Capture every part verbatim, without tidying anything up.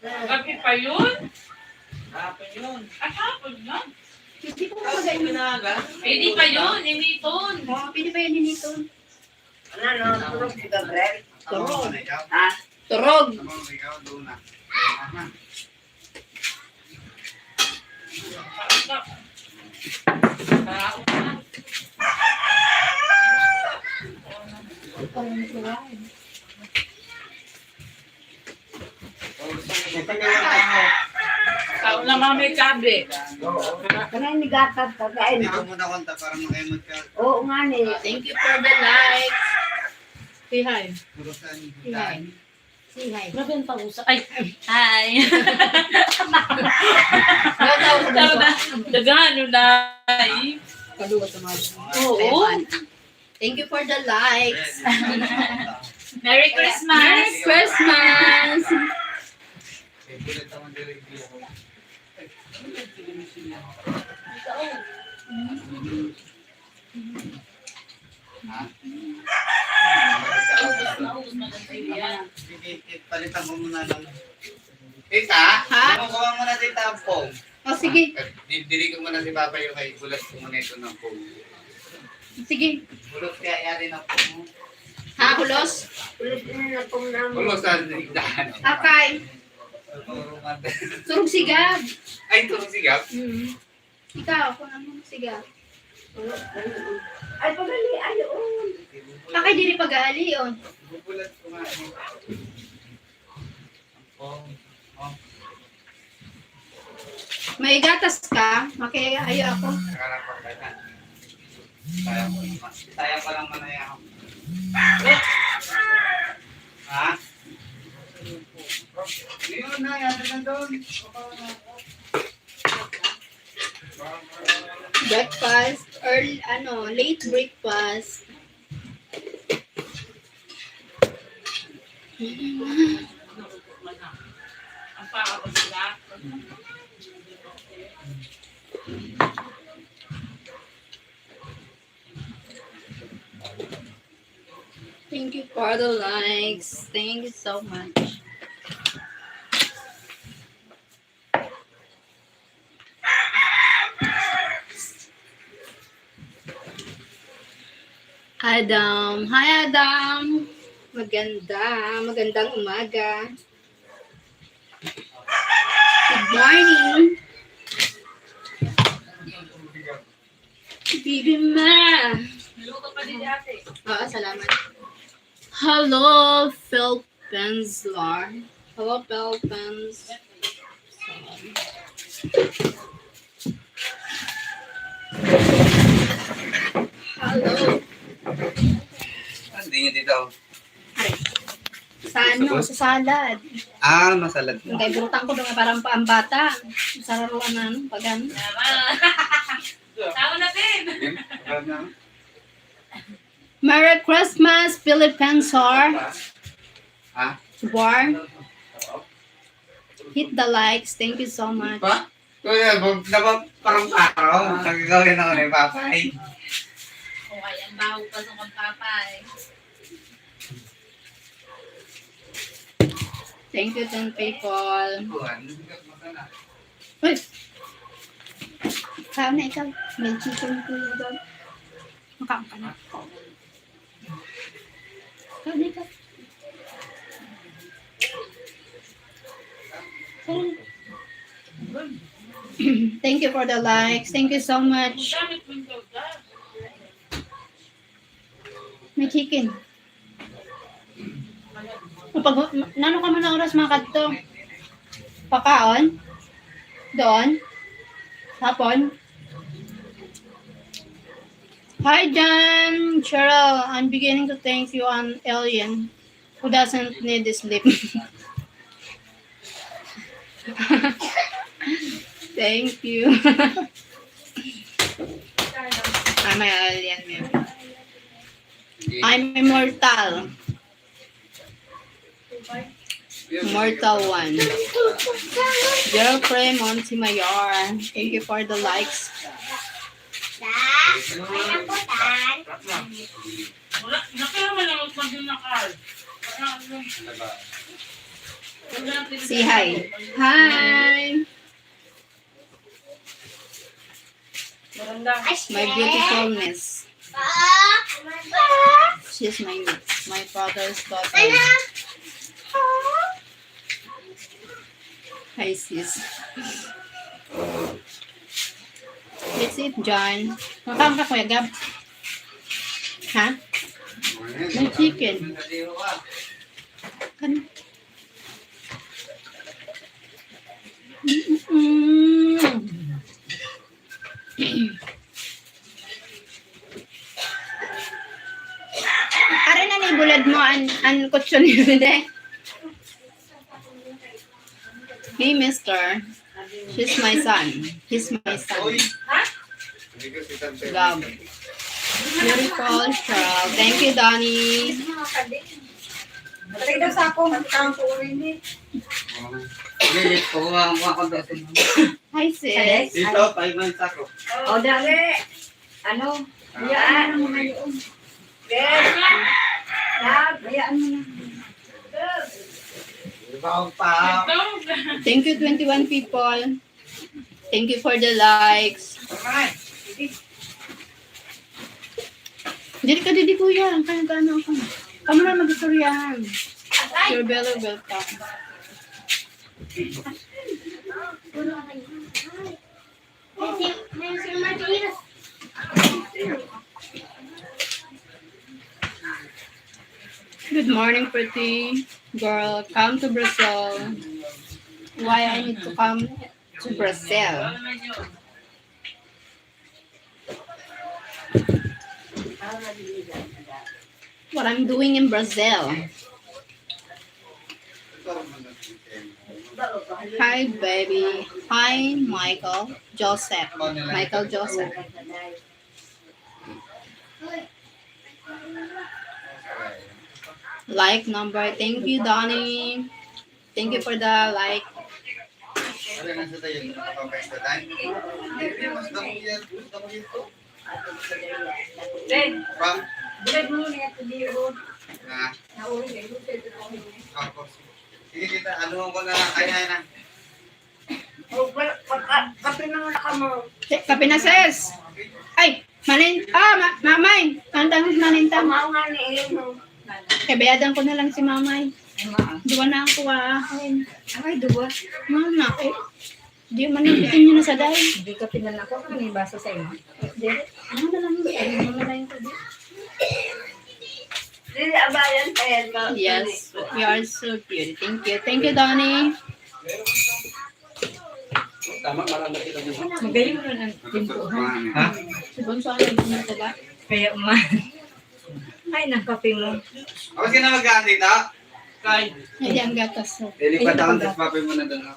Gabi pa yun? Hapon yun. Ah, hapon yun. Hindi ko mag-, pwede pa yun, initon. Oo, pwede pa yun, initon. Ano, no? Turog si Gabriel? Turog. Ha? Turog. Tao na nga may kabe. Kanang nigatag ka, kain. Hindi ko muna konta para makaimot ka. Oo nga ni. Thank you for the likes. Say hi. Say hi. Say hi. Grabe ang pahusa. Ay, hi. Daga, daga, ano na, eh. Kaluwa sa mga. Oo. Thank you for the likes. Merry Christmas! Merry Christmas! Sige, palitan mo muna ng Tita, ha? Ano, kuha mo na, Tita, ang phone. O, sige. Ah, di-, diri ko muna si Papa yung kay bulas ko muna ito ng phone. Sige. Bulos kaya yari ng phone mo. Ha, hulos? Hulos na yung phone namin. Hulos na yung dahan. Akay. Turog si Gab. Ay, turog si Gab? Mm. Ikaw, kung ano si Gab. Ay, pagali, ay, oo. Akay diri pagali, oh. Bubulat ko nga, eh. May gatas ka? Makiayo ako. Sayang ko lang manaya. Ha? Yun na, yan na doon. Breakfast, early, ano, late breakfast. Thank you for the likes. Thank you so much. Adam. Hi, Adam. Maganda. Magandang umaga. Good morning. Bibi Ma. Luto pa din ate. Oo, salamat. Hello, Phil Penzlar. Hello, Phil Penzlar. Hello. Hindi niya dito. Ay. Sa ano? Sa salad. Ah, masalad mo. Kay burutang ko doon nga parang paambata. Sararuan na, ano, pag ano. Tama na, Pin. Yun, tama na. Merry Christmas, Philippine Sar. Ha? War. Hit the likes. Thank you so much. Pa? Kuya, bag-, dapat parang araw. Nagagawin ako ni Papay. Okay, ang baho pa sa kang Papay. Thank you, ten people. Uy! Kaon na ikaw. May chicken po yun doon. Makaon ka na. Kaon na ikaw. Kaon na. Thank you for the likes. Thank you so much. May chicken. Pag, nano ka man na oras makadto? Pakaon? Doon? Hapon? Hi, Jan. Cheryl, I'm beginning to think you an alien who doesn't need sleep. Thank you. I'm an alien, man. I'm immortal. Mortal one. Jeffrey Montemayor. Thank you for the likes. Wala, nakaya man lang pag yung nakal. Wala, ano. Say hi. Hi. My beautifulness. She's my niece, my father's daughter. Hi, sis. That's it, John. Makain ka, Kuya Gab? Ha? May chicken. Kan- Mm. Aray na ni bulad mo an, an kutson niyo, de. Hey, mister. He's my son. He's my son. Gab. Beautiful, Cheryl. Thank you, Donnie. Patay daw sa ako, magkakaroon ko ulit eh. Hindi, kuha, kuha ko doon. Hi, sis. Dito, five months ako. O, dali. Ano? Yan. Yes. Love, hayaan mo na. Ibang pa. Thank you, twenty-one people. Thank you for the likes. Diri ka, didi, kuya. Ang kaya gano'n ako. Kamo na mag-istoryahan. You're very welcome. Good morning, pretty girl. Come to Brazil. Why I need to come to Brazil? What I'm doing in Brazil. Hi, baby. Hi, Michael Joseph. Michael Joseph. Like number. Thank you, Donnie. Thank you for the like. Bulag mo na yung video. Na. Ako. Sige, kita. Ano ko na lang kaya na. O, pa-, pa-, pa-, kape na nga ka mo. Eh, kape na, sis. Ay, manin-, ah, ma-, mamay. Tantang maninta. Tama nga ni Eno. Kaya bayadan ko na lang si mamay. Ay, ma. Duwa na ako, ah. Ay, duwa. Mama, eh. Di man yung bitin nyo na sa dahil. Hindi ka pinanakot kung may baso sa imo. Hindi. Ano na lang yun? Ano na lang yun? Dili, abayan pa yan, ma'am. Yes, you are so beauty. Thank you. Thank you, Donnie. Tama, marami kita dyan. Magayon na ng pinto, ha? Ha? Si Bonso, ano yung pinto ba? Kaya man. Ay, nang kape mo. Ako sino mag-aantay ta? Kay. Ay, ang gatas, oh. Lilipat ako sa papi mo na doon, ha?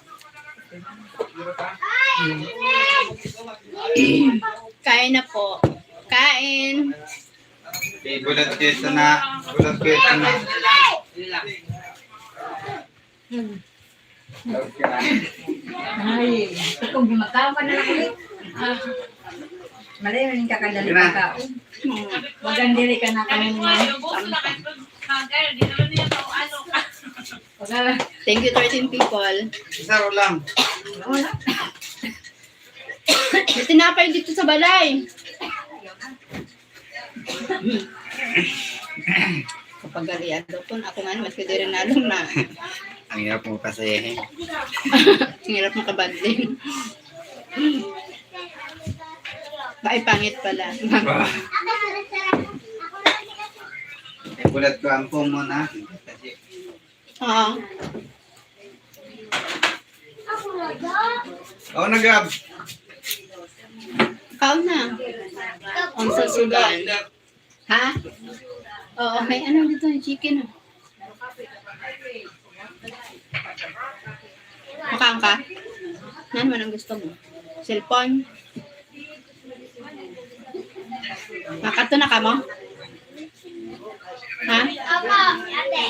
Kain na po. Kain. Okay, bulat ko ito na. Bulat ko ito na. Hmm. Ay, kung gumagawa na lang ulit. Ah. Malay mo yung kakadali Yun na. Pagkaon. Magandili ka na kami mo. Pagka- Thank you, thirteen people. Isa ro lang. Wala. May tinapay dito sa balay. Kapag galian daw po, ako nga naman, pwede rin nalong na. Ang hirap mo kasi eh. Ang hirap mo kabanding. Ba, ay, pangit pala. Ay, bulat ko ang phone mo na. Oo. Oo, nag-grab. Kaon na. Ang sa sudan. Ha? Oo, may ano dito, chicken. Makaon ka? Ano man ang gusto mo? Cellphone? Makato na ka mo? Ha? Opo, ate.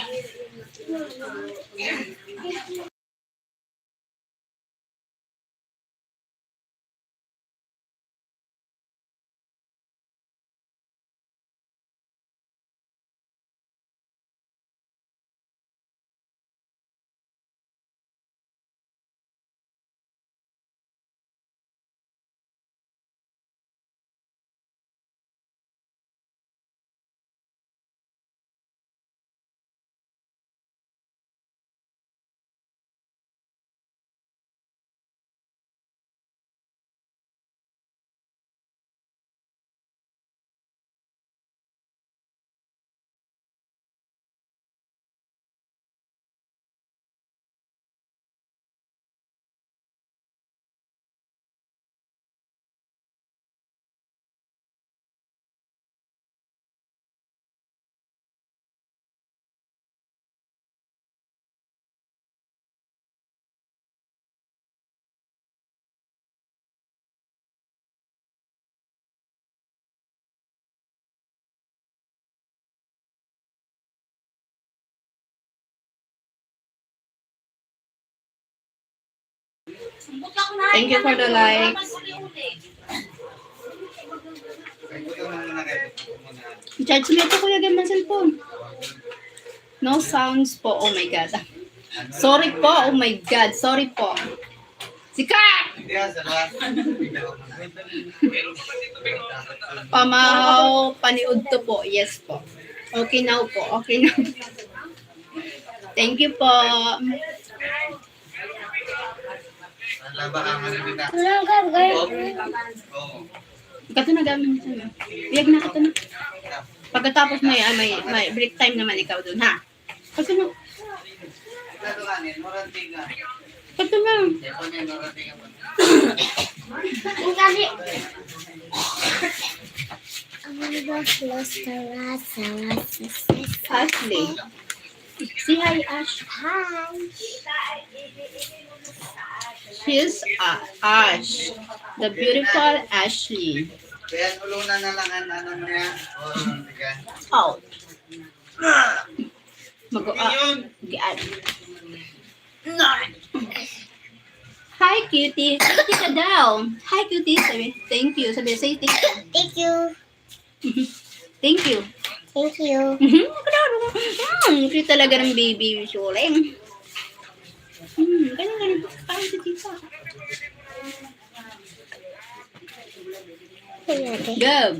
Thank you for the likes. I-charge mo ito, Kuya Gab, ng cellphone. No sounds po. Oh my God. Sorry po. Oh my God. Sorry po. Sikat! Pamahaw, paniudto po. Yes po. Okay now po. Okay now. Thank you po. Wala ka, gano'n. Oo. Kato na gamit mo siya. Biyag na, kato na. Pagkatapos may, ah, may, may break time naman ikaw dun, ha? Kato na. Kato na. Ang gabi. Ang mga plus, plus, plus, plus, plus. Ashley. Say hi, Ash. Hi. She's, uh, Ash. The beautiful Ashley. Kaya tulunan na lang ang ano mo yan. Oh, sige. Oh. Mag-, ah, gaan. Hi, cutie. Cutie ka daw. Hi, cutie. Sabi, thank you. Sabi, say thank you. Thank you. Thank you. Thank you. Mhm. Klaro. Hmm, cute talaga ng baby, Shuleng. Hmm, ganyan, ganyan. Parang si tita. Ayan, ate. Gab.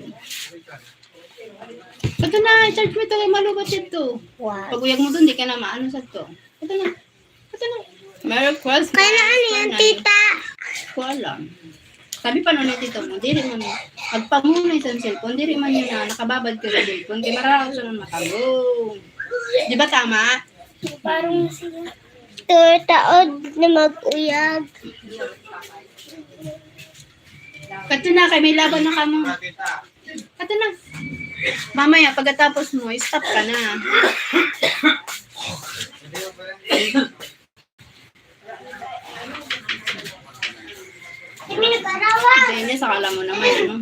Ito na, charge mo ito, malubat ito. Wow. Pag uyag mo dun, di ka na maano sa to. Ito na. Ito na. Merry Christmas. Kaya na ano yan, Nanay. Tita? Ko alam. Sabi pa nun ni tito mo, diri man, agpamunay sa cellphone, diri man yun na, nakababad ka sa cellphone, kaya mararaw siya ng matago. Di ba tama? Parang siya. Taod na mag-uyag. Kato na, kay may laban na kamo. Kato na. Mamaya, pagkatapos mo, stop ka na. Hindi, sakala mo naman, ano?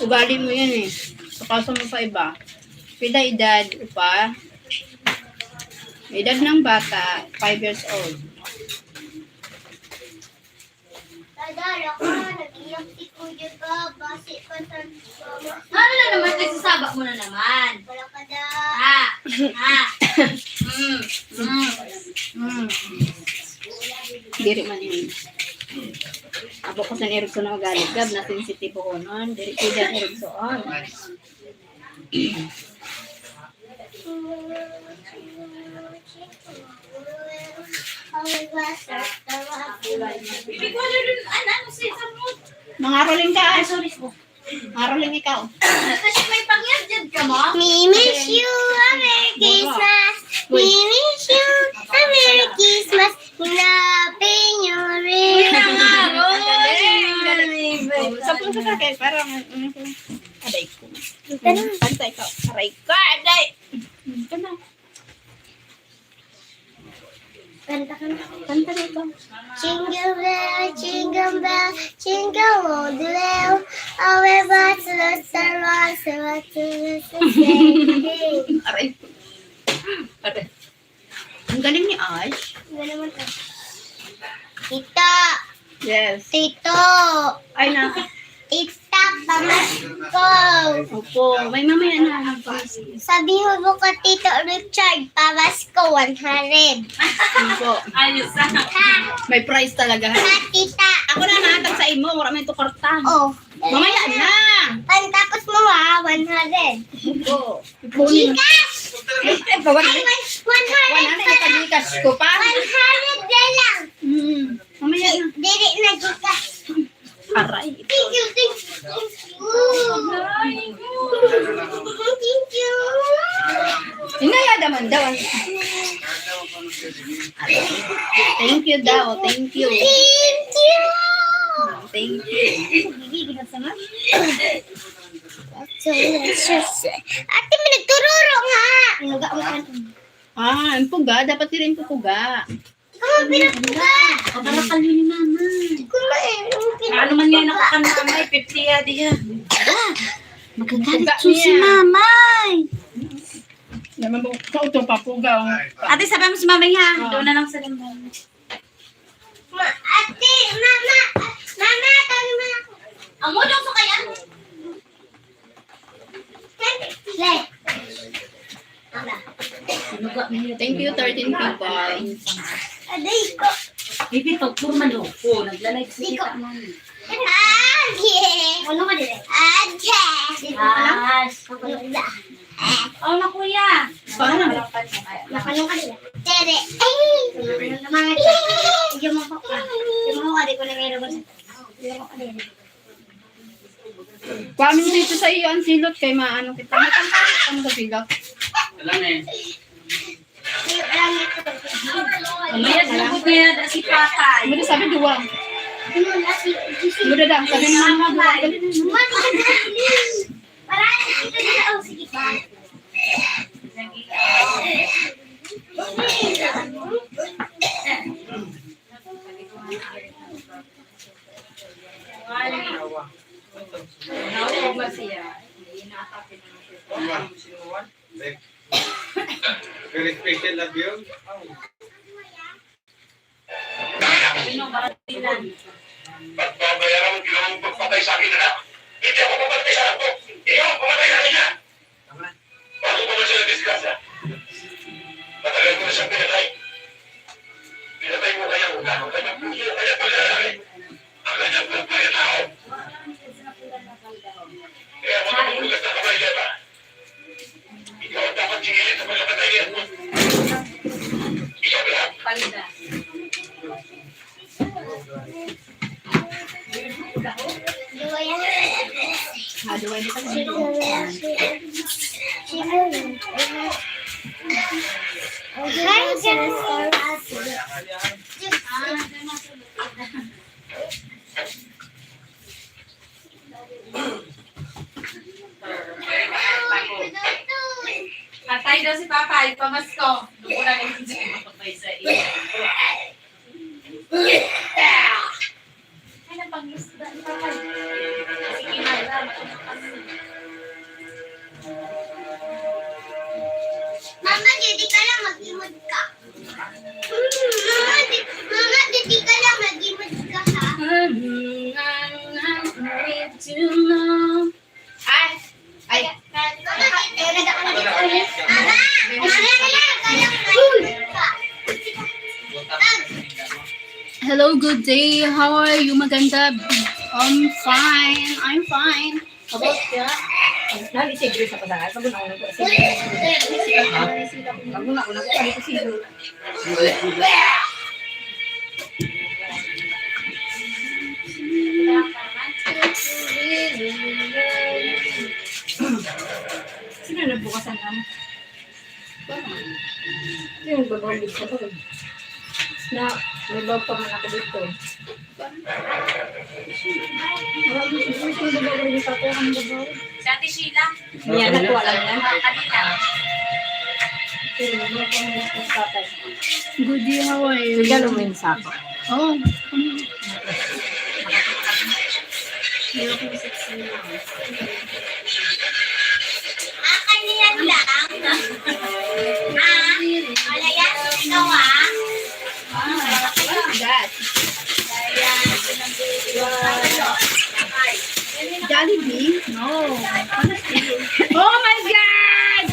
Ugali mo yan eh. Sa kaso mo pa iba. Pila edad, upa? Edad ng bata, five years old. Dadala ka, nag-iyak si Kuya Gab, basi pa sa Ano na naman, nagsasaba mo na naman. Wala ka daw. Ha? Ha? Mm. Mm. Mm. Diri man yun. Ako ko sa Erickson na ugali, Gab, na sensitibo ko nun. Diri ko dyan, Erickson. Bibi ko na dun, an-, ano, si Samot? Mangaroling ka, ah. Ay, sorry po. Mangaroling ikaw. Kasi may pangyarjad ka mo? We miss you, a Merry Christmas. We miss you, a Merry Christmas. Happy New Year. Uy, nangaroling. Galing, galing. Sa puso ka, kay parang, ano ko, aray ko. Pantay ka, aray ko, aray. Ito na. Kanta ka na. Kanta na ito. Jingle bell, jingle bell, jingle all the way. All the bells, the bells, the bells, the bells, the bells. Aray. Aray. Ang galing ni Ash. Tita. Yes. Tito. Ay, na. Tita, pamasko. Opo. May mamaya na ang pamasko. Sabihin mo ka, Tito Richard, pamasko, one hundred. Opo. Ayos, ah. Ha? May price talaga, ha? Ha, tita? Ako na nahatag sa imo, wala may tukar ta. Oh. Mamaya na. Pagkatapos mo, ha, one hundred. Opo. Ipunin. Gcash! Eh, eh, one hundred. Ay, one, one hundred pala. One hundred, ika-Gcash ko pa. One hundred na lang. Hmm. Mamaya na. Dili na Gcash. Aray. Thank you, thank you, thank you. Thank you. Inaya naman daw. Thank you daw, thank you. Thank you. Thank you. Ate, may nagtururo nga. Ah, ang puga. Dapat diri ang pupuga. Ikaw ang pinagpuga. Kabarakal yun ni mama. Ikaw nga eh. Ano man yan ako kan mama, eh, fifty ya diyan. Magagalit Puga yun si niya. Mama, eh. Naman po, sa auto, papugaw. Ate, sabi mo si Mamay, ha? Oo. Doon na lang sa limbahan. Ma-, ate, mama, mama, kami na ako. Ang mudong sa kaya? Le. Thank you, thirteen people. Aday ko. Bibi, pag forma, no? Oh, nagla-live si Tita Mami. Ah, yeah. Ano ka dire? Ah, yeah. Ah, Oh, na, kuya. Paano? Nakano ka dire? Tere. Ay! Mga medyo mo pa. Medyo mo ka, di ko na meron. Kami dito sa iyo, ang silot kay maano kita. Matangkad ang silot. Alam eh. Mayad na po kaya si Tatay. Ano sabi, duwa? Ano na si, si, Ano na lang, sabi ni Mama, duwa. Mama, Parang dito na, oh, sige pa. Very special love yun. Pagbabayaran mo, Ginoong pagpatay sa akin, anak. Hindi ako papatay sa anak mo. Ikaw ang pumatay sa kanya. Bago pa man siya nadisgrasya, matagal ko na siyang pinatay. Pinatay mo kaya ang ugat, ang kanyang puso, ang kanyang pagkalalaki, ang kanyang pagkatao. Kaya mga mahuhugas na kamay, Eva. Ikaw ang dapat singilan sa pagkamatay ni Edmond. Ikaw lahat. Patay daw si Papa, ipamasko. Doon na lang yung patay sa iyo. Ay, napangis na, Papa. Sige na lang. Mama, didi ka lang, mag-imod ka. Mama, di, mama, didi ka lang, mag-imod ka, ha? Ay, ay. Mama, didi ka lang, mag-imod ka. Hello, good day. How are you, maganda? I'm fine. I'm fine. About siya, nalisigre sa pasahan. Pag unang ko, pag unang ko, nalisigre. Sino nagbukasan naman? Yung babaw dito ko. Na, may babaw pa man ako dito. Wala mo siguro yung babaw dito ako, ang babaw. Si Ate Sheila. Yan, nakuha lang yan. Kanina. Pero babaw pa man ako sa tatay. Good day, how are you? Regalo mo yung sako. Oh. Akin yan lang. Ah, wala yan. Ikaw, ah. Ah, what is that? Jollibee? No. Oh my God!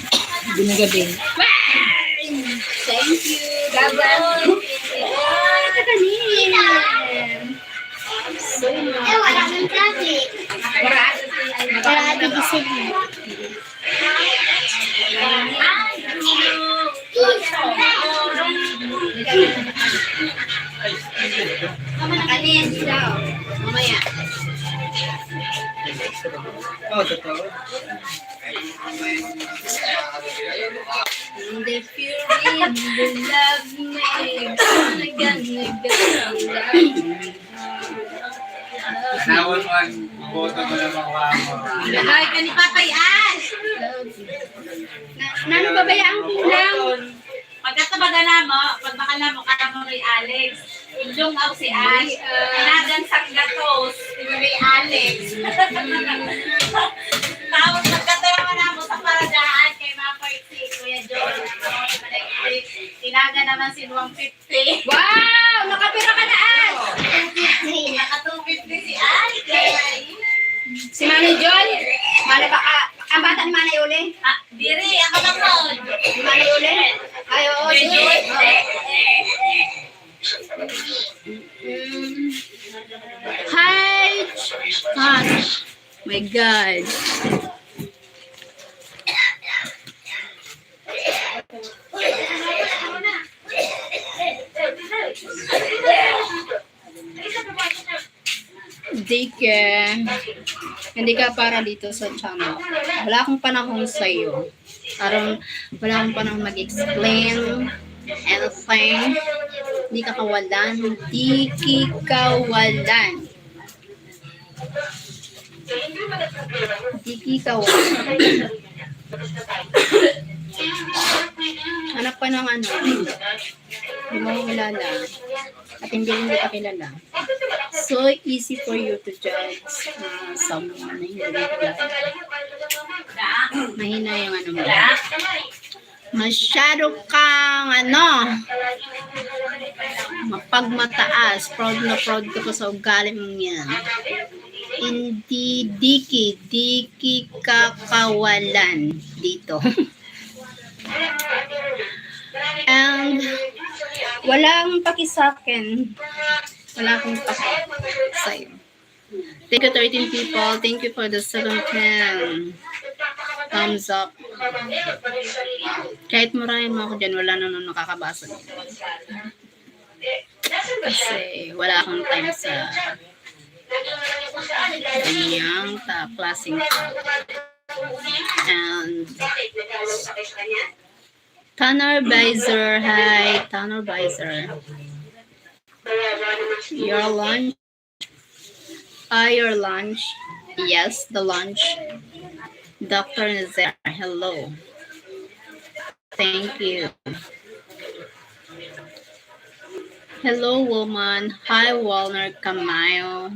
Binagabing. Bang! Thank you. God bless you. Ay, kakanin. So much. Eh, wala nang traffic. Wala. Wala, tigisin mo. Ano yan sila, oh? Mamaya. Oh, totoo. And if you really love me, gonna, gonna, gonna love me. Tanawon mo ang boto mo na makuha mo. Ilagay ka ni Papay Ash. Na, nano pa ba yan? Kulang. Pagkatabagan na mo, pag makala mo, kaya mo Ray Alex. Ilong ako si Ash. Nagan sa gatos, si Ray Alex. Tapos pagkatabagan na mo sa paradahan, kay Mapay si Kuya Joe. Tinaga naman si one fifty. Wow! Nakapira ka na, Ash? Naka two fifty si Ash. Si Mami Joy? Mali ba ka? Ang bata ni Manay Uli? Ah, diri, ako lang po. Si Manay Uli? Ay, oo, si Joy. Mm. Hi! Hi! My God. Dike, hindi ka para dito sa channel. Wala akong panahon sa'yo. Parang wala akong panahon mag-explain anything. Hindi ka kawalan. Dike kawalan. Dike kawalan. Hanap ka ng ano, hindi mo kilala. At hindi rin kita kilala. So easy for you to judge uh, someone na hindi mo kilala. Mahina yung ano mo. Masyado kang ano, mapagmataas. Proud na proud ka pa sa ugali mong yan. Hindi dike, dike kakawalan dito. And walang paki sa akin. Wala akong paki sa'yo. Thank you, thirteen people. Thank you for the seven ten. Thumbs up. Kahit murahin mo ako dyan, wala naman makakabasa nito. Kasi wala akong time sa ganyang ta klaseng tao. And Tanner Bizer, hi, Tanner Bizer. Your lunch? Ah, your lunch? Yes, the lunch. Doctor Nazaire, hello. Thank you. Hello, woman. Hi, Walner Camayo.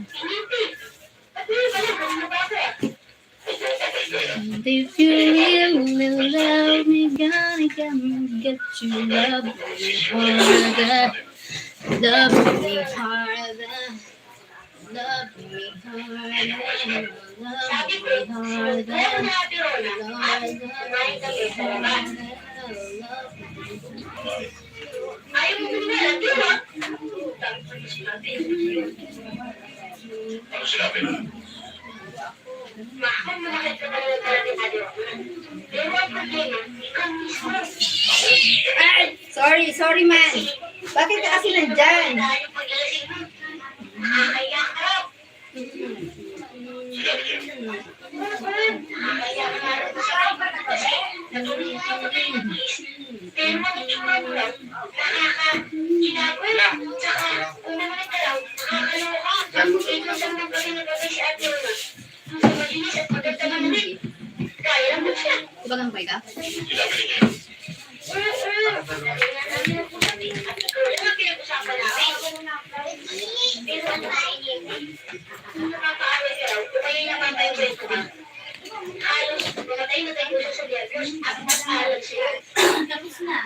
And if you really love me, gotta come get you love me harder. Love me harder. Love me harder. Love me harder. Love me harder. Love me harder. Ay, sorry, sorry, man. Bakit ka kasi nandyan? Ibagang bay ka? Tapos na.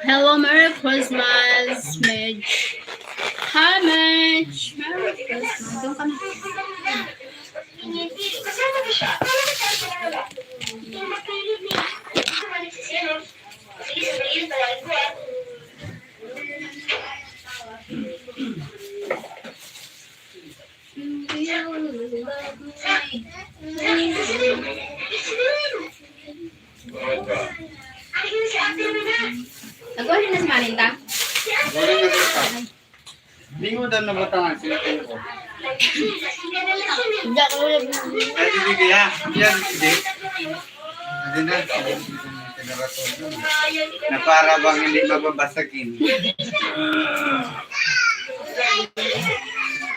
Hello, Merry Christmas, Medj. Hi, Medj. Merry Christmas. Doon ka na. Nagwali na si Maninta? Wala na kita. Di mo daw nabutangan sila kayo ko. Hindi ako nag- Ay, hindi kaya. Hindi yan, hindi. Hindi na, hindi na, hindi na, hindi na, na para bang hindi mababasagin.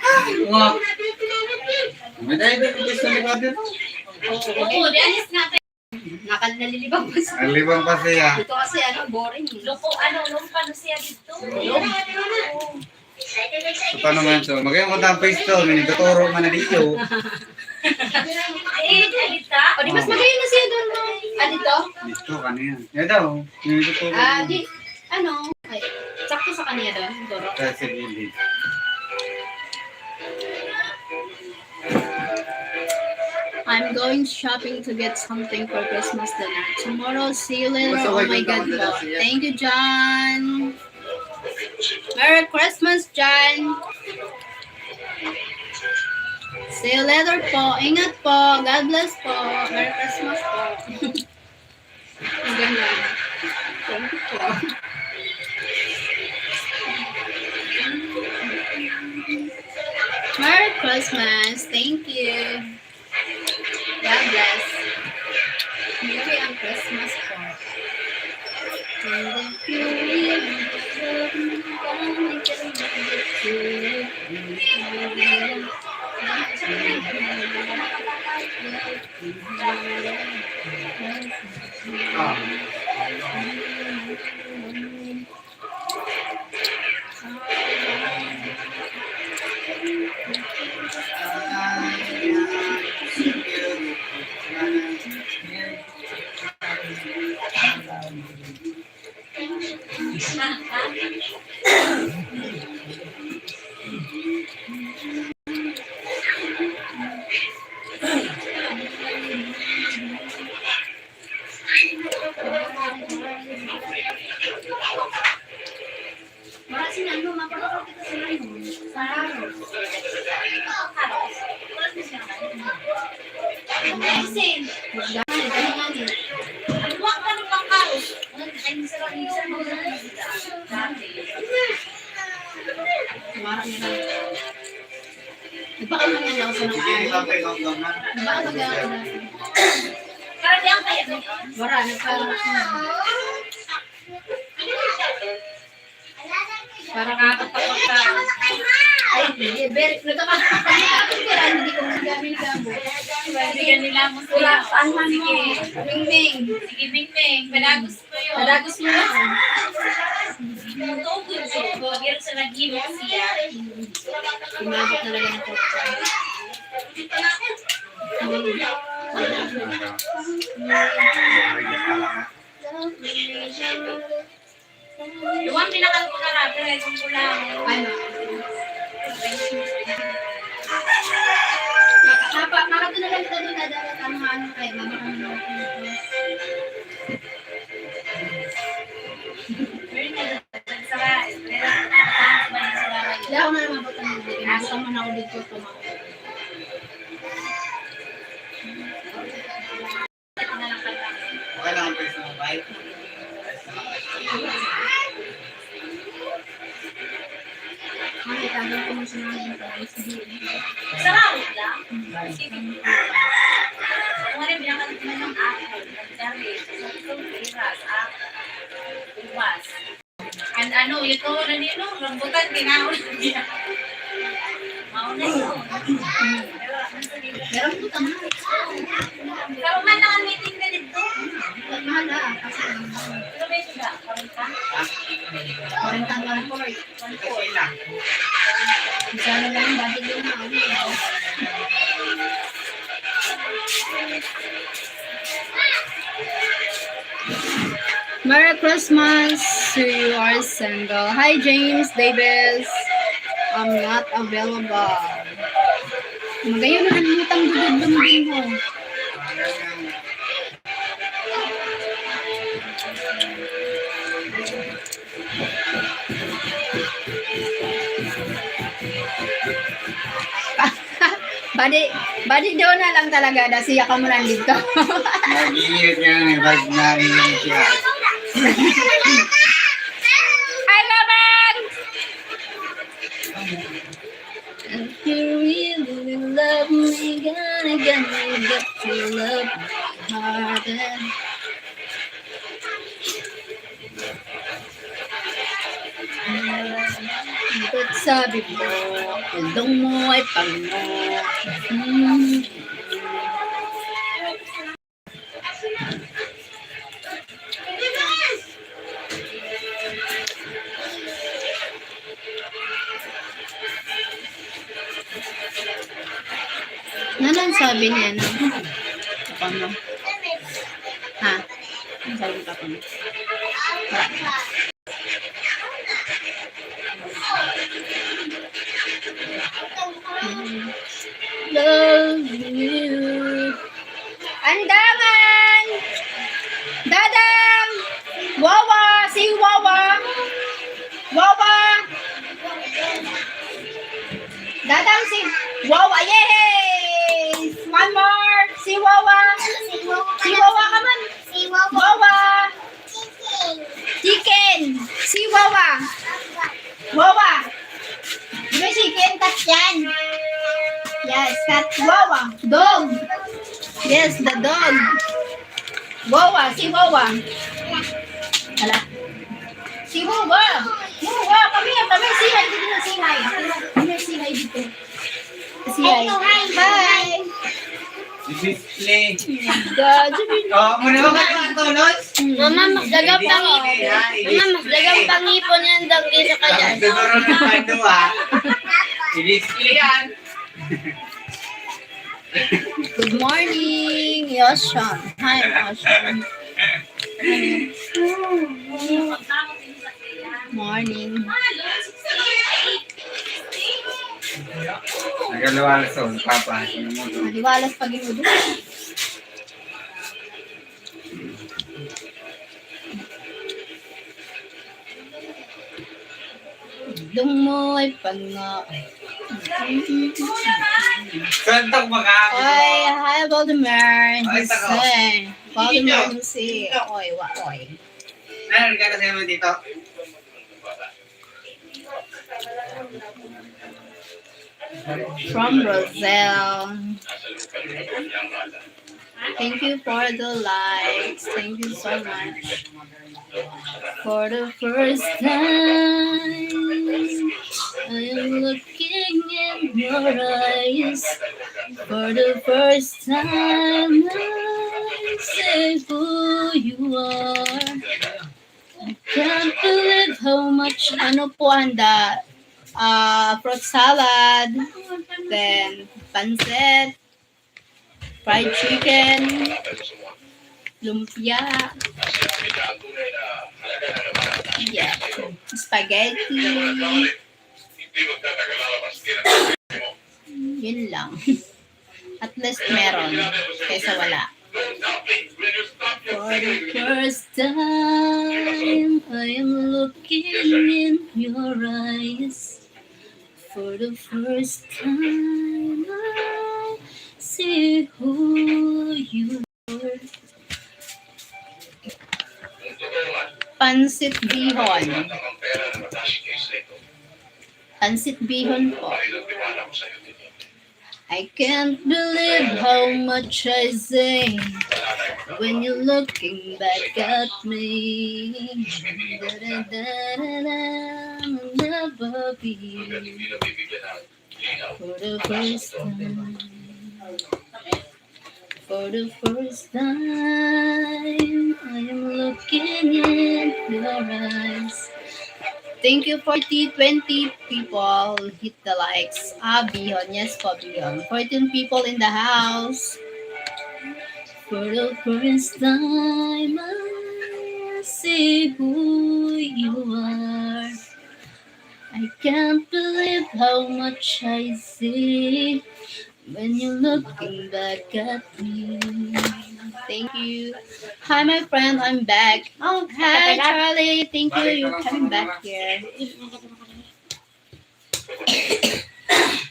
Ay, wow. May dahil dito gusto ni Father. Oo, di alis nga. Akala nalilibang pa siya. Nalilibang pa siya. Ito kasi, ano, boring eh. Loko, ano, lumpa na siya dito. Loko. So, paano man to? Magayon ko tang pwesto, may nagtuturo man na dito. Eh, alita? O, di mas magayon na siya doon, no? Ah, dito? Dito, kanina. Yan daw, may nagtuturo. Ah, di, ano? Ay, sakto sa kanya doon, siguro. Sa gilid. I'm going shopping to get something for Christmas dinner. Tomorrow, see you later. Oh my God po. Thank you, John. Merry Christmas, John. See you later po. Ingat po. God bless po. Merry Christmas po. Ang ganda. Thank you po. Merry Christmas. Thank you. God bless. Merry ang Christmas po. Wala sila, ano, mapapakita sila yun. Sa araw. Ayusin. Magdamay, ganyan, eh. Ano ba ang tanong ng karos? Ay, sarap, sarap. Mara nila. Nagpakaman niya ako sa mga ano. Nagpakaman niya ako na. Para di ang kaya mo. Wala, nagpa- Para nakakapagpagka. Ay, hindi. Very, nagkakapagpagka. Hindi ko magamit ka mo. Bigyan nila mo sila. Wala, saan man mo? Sige. Mingming. Sige, Mingming. Palagos Padagos mo na. Tugod ko, pero sa naghimo siya. Umabot na lang ako. Luwan, pinakal ko na lang, pero itong pula. Ano? Maka-, mapa-, makato na lang kita doon, dadalat ang ano, kay mama kami na. Wala ako na naman butang dito. Butang mo na ako dito, tumakbo. Okay lang ang personal bike. Ay, tagal ko na sinabi ko. Sige. Sa rawit lang? Sige. Kung ano, binakal ko na ng apple, nagdari, sa piras, ah, ubas. An ano, ito, ano yun, no? Rambutan, kinaon. Mauna yun. Pero rambutan na. Karuman lang ang meeting na dito. Mahal, ah. Kasi ano, pero may suga, karuman ka? Karuman ka lang po, eh. Isa na lang ang budget yun, ah. Merry Christmas to you are single. Hi, James Davis. I'm not available. Magayon na ang lutang dududong din mo. Badi, badi daw na lang talaga, da siya ka mo nandito. Nag-iingat ka na, eh, bag namin siya. Hi, Babang! If you really love me, gonna, gonna get to love me harder. Ba't sabi mo, ang kulong mo ay pango? Hmm. Ano ang sabi niya, no? Papa mo? Ha? Ang sabi ni Papa mo? Love you. Andangan! Dadang! Wawa! Si Wawa! Wawa! Dadang si Wawa! Yay! One more! Si Wawa! Si Wawa ka man! Wawa! Chicken! Si Wawa! Wawa! Di ba chicken? Cat yan! Yes, cat. Wawa! Dog! Yes, the dog! Wawa! Si Wawa! Hala. Si Wawa! Wawa! Come here! Come here! Say hi! Dito na, say hi! Come here, say hi dito! Say hi! Hi! Display. God, sabi niya. Oh, muna ba kayo ang tulos? Mama, mas dagang pangipon. Mama, mas dagang pangipon yan daw kaysa kaya. Siguro na tayo, ha? I-display yan. Good morning, Yoshan. Hi, Yoshan. Morning. Nagaliwalas ako, Papa. Maliwalas pag inudo. Lumoy pa nga. Saan ta kumakain? Ay, hi, Baltimore. Ay, tako. Jose. Baltimore, Jose. Oy, wa, oy. Ano, regalo sa'yo mo dito? From Brazil. Thank you for the likes. Thank you so much. For the first time, I am looking in your eyes. For the first time, I see who you are. I can't believe how much, ano po handa? Ah, fruit salad, then pancit, fried chicken, lumpia, yeah, spaghetti. Yun lang. At least meron kaysa wala. For the first time, I am looking in your eyes. For the first time, I see who you are. Pansit bihon. Pansit bihon po. I can't believe how much I say when you're looking back at me. Da-da-da-da-da, never be. For the first time, for the first time, I am looking in your eyes. Thank you for the twenty people. Hit the likes. Ah, bihon. Yes po, bihon. Fourteen people in the house. For the first time, I see who you are. I can't believe how much I see when you're looking back at me. Thank you. Hi, my friend. I'm back. Oh, hi, Charlie. Thank you. You're coming back here.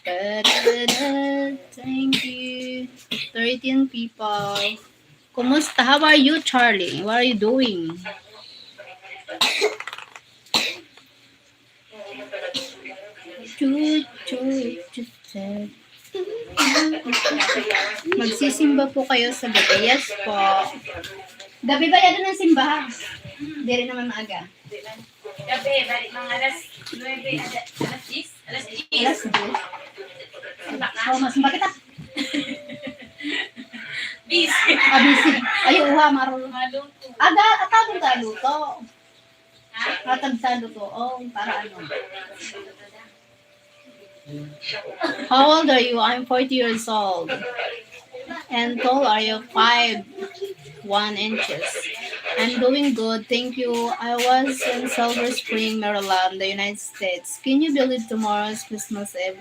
Da-da-da. Thank you. Thirteen people. Kumusta? How are you, Charlie? What are you doing? Chu, chu, chu, chu. Magsisimba po kayo sa gabi. Yes po. Gabi ba yan ang simbahan? Diri naman maaga. Gabi, balik mga alas nuebe, alas, alas diyes, alas diyes. Alas diyes. Simba ka? Oh, mas bakit ah? Busy. Ah, busy. Ay, uha, marunong. Maluto. Aga, atapon ka luto. Ha? Atag sa luto. Oh, para ano? How old are you? I'm forty years old. And tall are you? Five one inches. I'm doing good, thank you. I was in Silver Spring, Maryland, the United States. Can you believe tomorrow is Christmas Eve?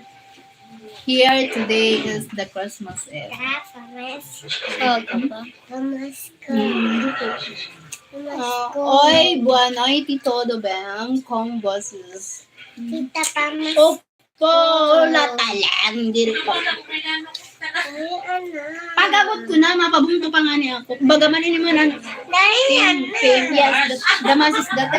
Here, today is the Christmas Eve. Pamasko. Oh, pamasko. Pamasko. Ah, oy, buwan, oy, Tito Dobeng, kong boses. Tita, pamasko. Opo, latalan, diri ko. Ay, anak. Pag-abot ko na, mapabunto pa nga niya ako. Baga man ini man ang Dali, pink, anak. Pink, yes, the, the mask is that.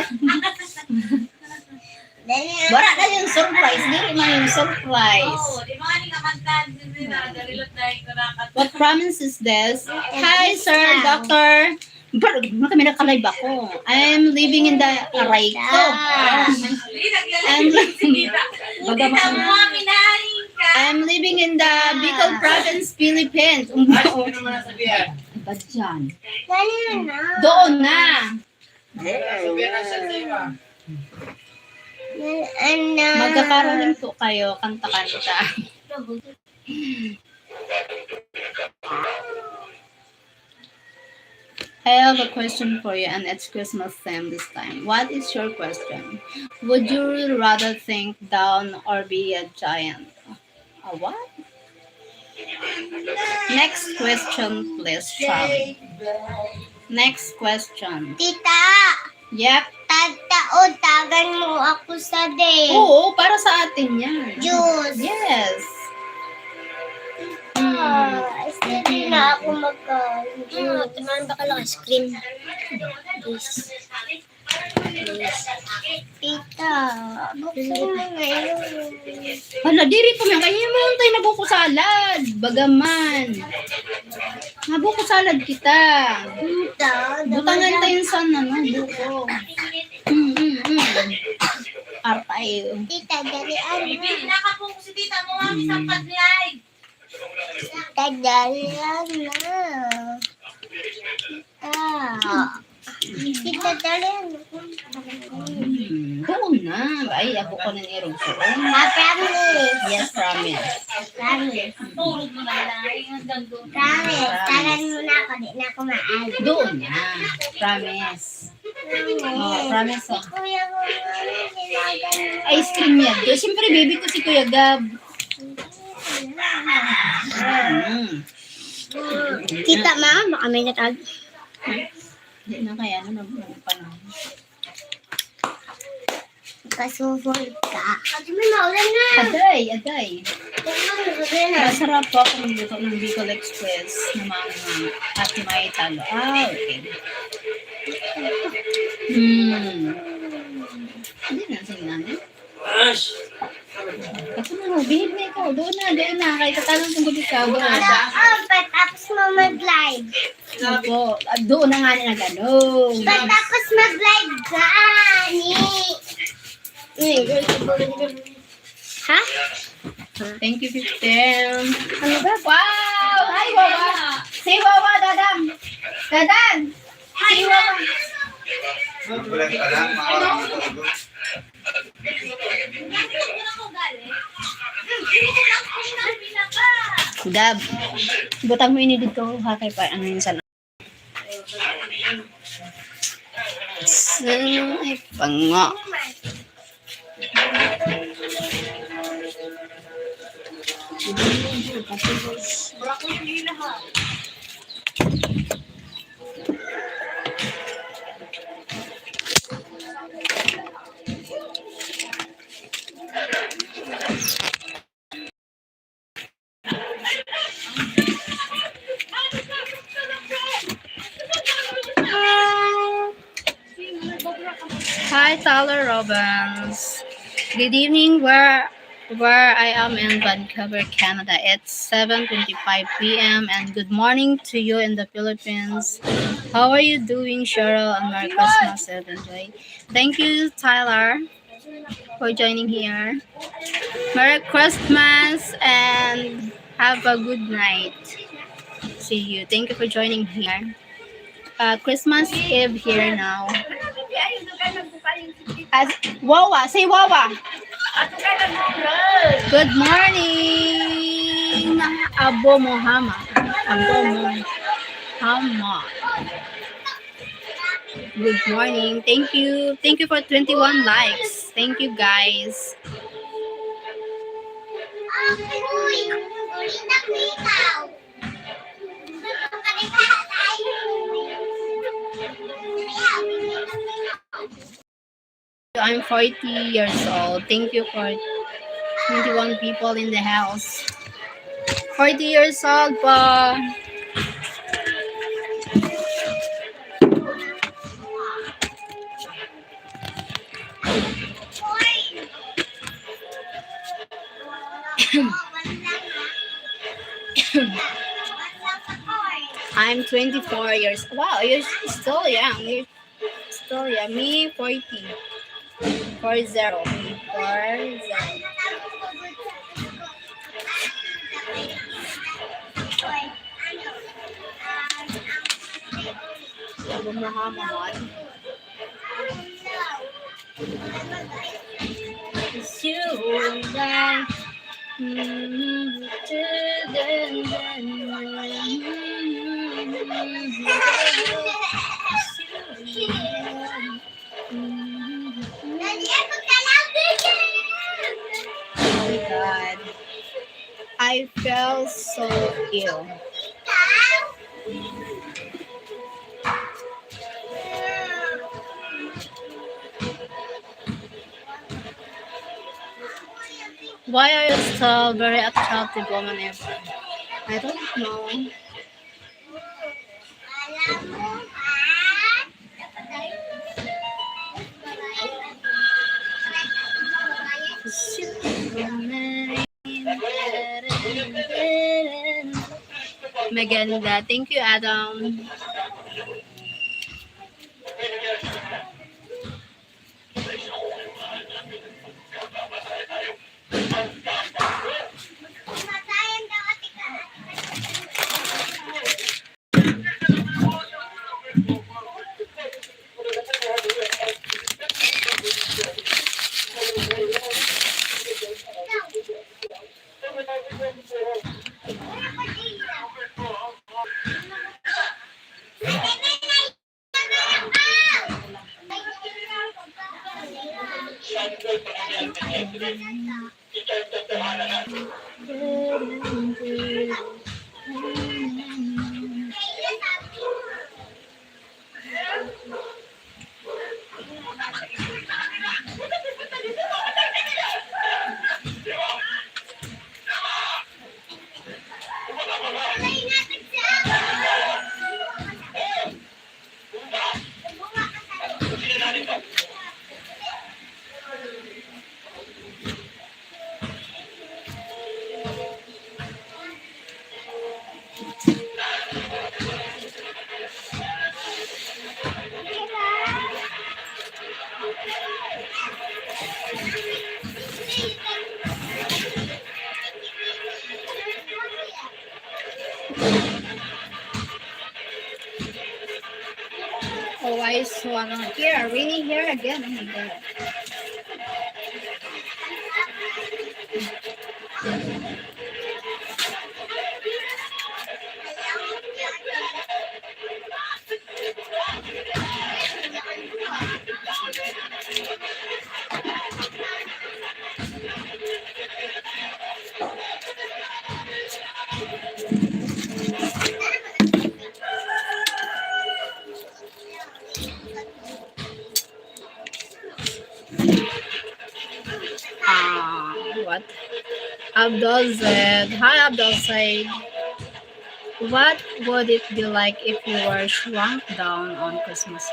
Dali, anak. Wala na yung surprise, diri man yung surprise. Oo, di ba nga ni kamantad, diri na, dali lang dahil ko na. What province is this? Hi, sir, doctor. Pero, ano kami, naka-live ako. I'm living in the, aray ko. I'm, I'm living in the Bicol province, Philippines. Ano ba dyan? Dali na. Doon na. Dali na. Magkakaroling po kayo, kanta-kanta. I have a question for you, and it's Christmas time this time. What is your question? Would you rather sink down or be a giant? A what? Next question, please, Charlie. Next question. Tita! Yep. Tagtaod, tagan mo ako sa date. Oo, para sa atin yan. Juice. Yes. Ah, hindi na ako magkain. Ah, timan ba ka lang ice cream? Juice. Tita, buksan mo ngayon. Hala, diri pa man. Kaya mo tayo nabuko salad. Bagaman. Nabuko salad kita. Tita, butangan tayo sa ano, buko. Mm, mm, mm. Artay. Tita, dali, ano? Bibili na ka po si tita mo, mami, sa pag-live. Tadalian na. Ah. Tadalian na. Hmm, doon na. Ay, ako ko na nirugsoon. Ah, promise. Yes, promise. Promise. Promise. Tagan mo na ako, di na ako maalis. Doon na. Promise. Oh, promise, oh. Ice cream yan. Siyempre, baby ko si Kuya Gab. Mm. Kita, ma, baka may natag. Hindi na kaya, ano, ano pa na. Kasuhol ka. Ate, may maulan na. Aday, aday. Ito na, maulan na. Masarap po ako magluto ng Bicol Express na mga at may talo. Ah, okay. Hmm. Hindi na, sige na. Kasi mo, behave na ikaw. Doon na, doon na. Kahit tatanong kung gusto ka, doon na. Ah, patapos mo mag-live. Opo. Ah, doon na nga na nag-ano. Patapos mag-live ka, ani. Ha? Thank you, fifteen. Ano ba? Wow! Hi, Wawa! Say Wawa, Dadang! Dadang! Say Wawa! Gab, butang mo ini dito, ha, kay pa, ano yun sana? Ay, pango. Hi, Tyler Robbins. Good evening, where, where I am in Vancouver, Canada. It's seven twenty-five p m and good morning to you in the Philippines. How are you doing, Cheryl? And Merry Christmas, Evan Joy. Thank you, Tyler, for joining here. Merry Christmas and have a good night. See you. Thank you for joining here. Uh, Christmas Eve here now. As Wawa, say Wawa. Good morning, Abu Muhammad. Abu Muhammad. Good morning. Thank you. Thank you for twenty-one likes. Thank you, guys. I'm forty years old. Thank you for twenty-one people in the house. Forty years old po. I'm twenty-four years. Wow, you're still young. You're Storia, me forty. Four zero. Me four zero. Abu Muhammad. It's you and I. Oh my God. I felt so ill. Why are you still very attractive woman ever? I don't know. Maganda. Thank you, Adam. Oh, why is one here? Raining here again. Oh my God. Ah, what? Abdul said, hi, Abdul said, what would it be like if you were shrunk down on Christmas?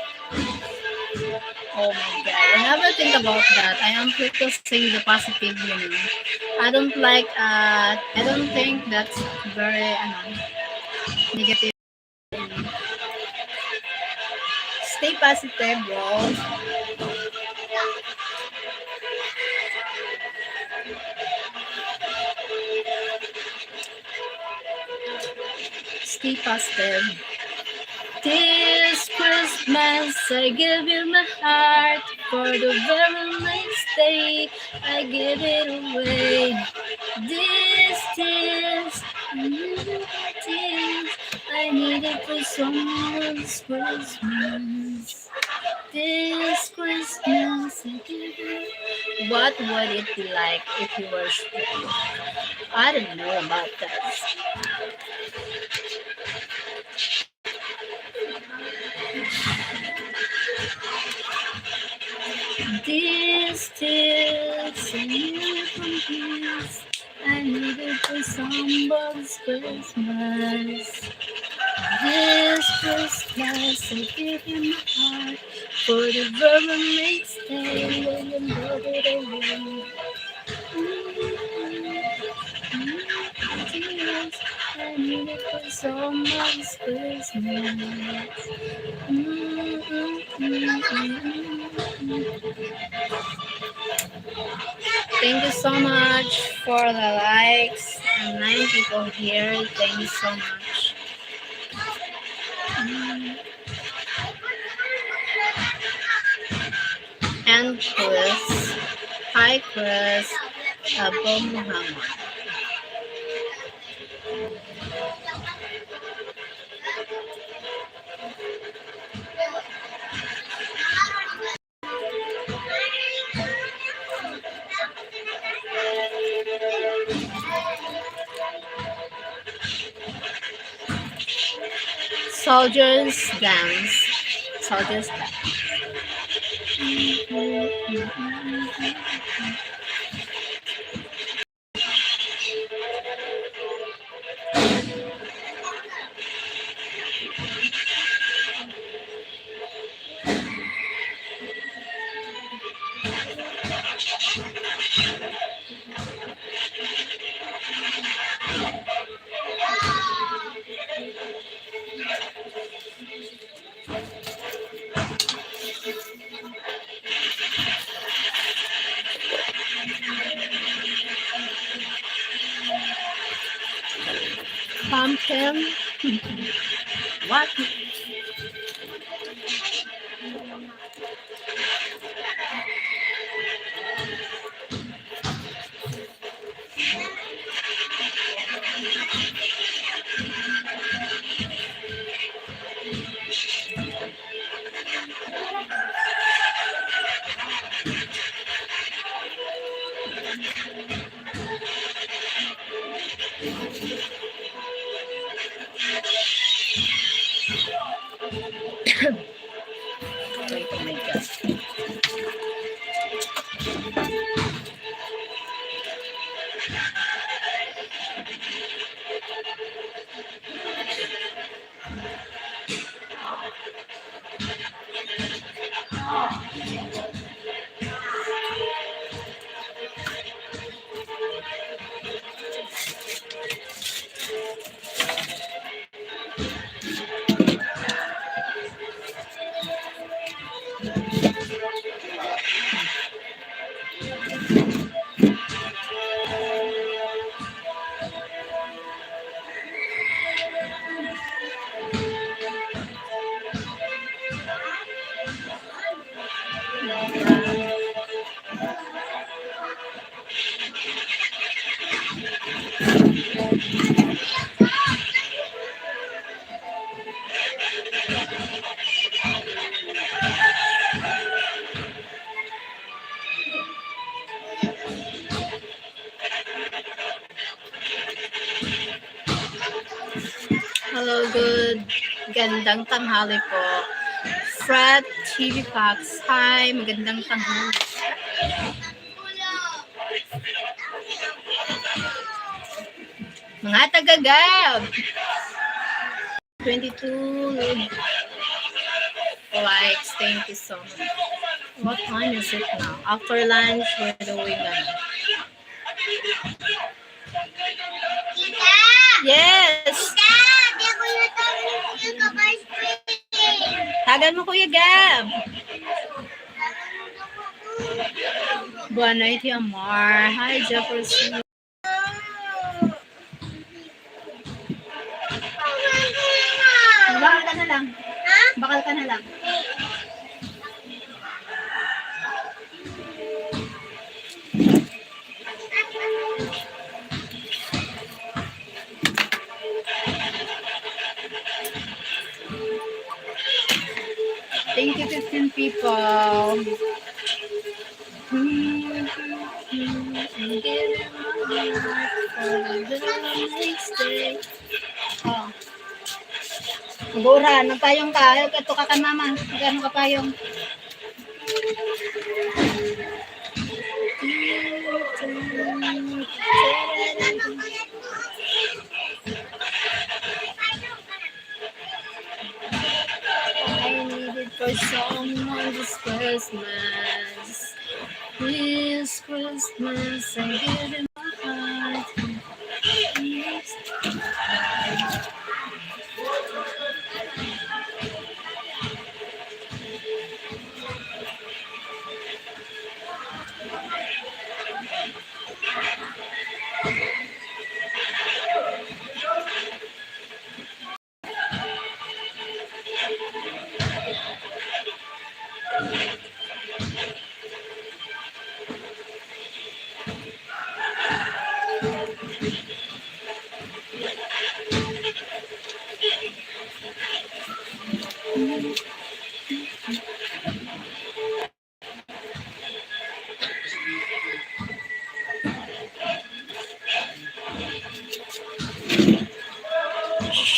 Oh my God, I never think about that. I am focusing the positive, you know. I don't like, uh, I don't think that's very, ano, negative. Stay positive, bro. Stay positive. This Christmas, I give you my heart for the very next say I give it away. This tears, mm, tears, I need it for someone's Christmas. This Christmas, I give it. What would it be like if you were strong? I don't know about that. This tears, I need it for someone's Christmas. This Christmas, I give you my heart. For the river may stay and love it away. I need it for someone's Christmas. Thank you so much for the likes and nine people here. Thank you so much. And Chris. Hi, Chris. Abu Muhammad. Soldiers dance. Soldiers dance. Pumpkin. What? Wait, oh my God. Hello, good. Gandang tanghali po. Frat T V Fox, hi, magandang tanghali. Mga taga-Gab. Twenty-two likes. Thank you so much. What time is it now? After lunch, we're doing ano? Yes. Tagan mo, Kuya Gab. Boa noite, amor. Hi, Jefferson. Bakal ka na lang. Ha? Bakal ka na lang. Gura, nagpayong ka. Ayaw ka, tuka kan mama. Magkano ka payong? I need it for someone this Christmas. This Christmas, I give you my heart.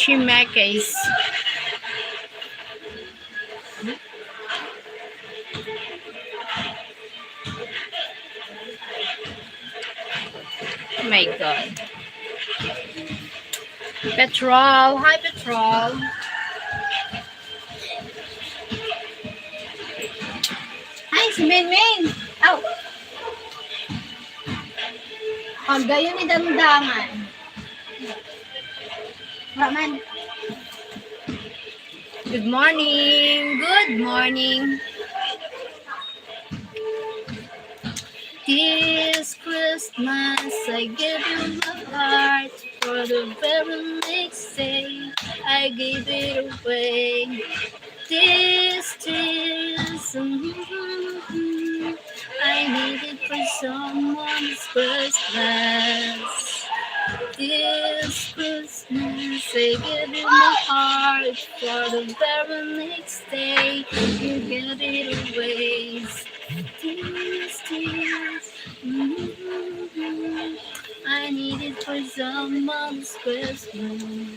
Chimakis. Oh my God. Petrol. Hi, Petrol. Ay, si Mingming. Aw. Pag gayon ni damdaman. Wala man. Good morning. Good morning. This Christmas, I give you my heart. For the very next day, I give it away. This tears, mm, I need it for someone's Christmas. This Christmas, I give you my heart. For the very next day, you give it away. This tears, mm, I need it for someone's Christmas.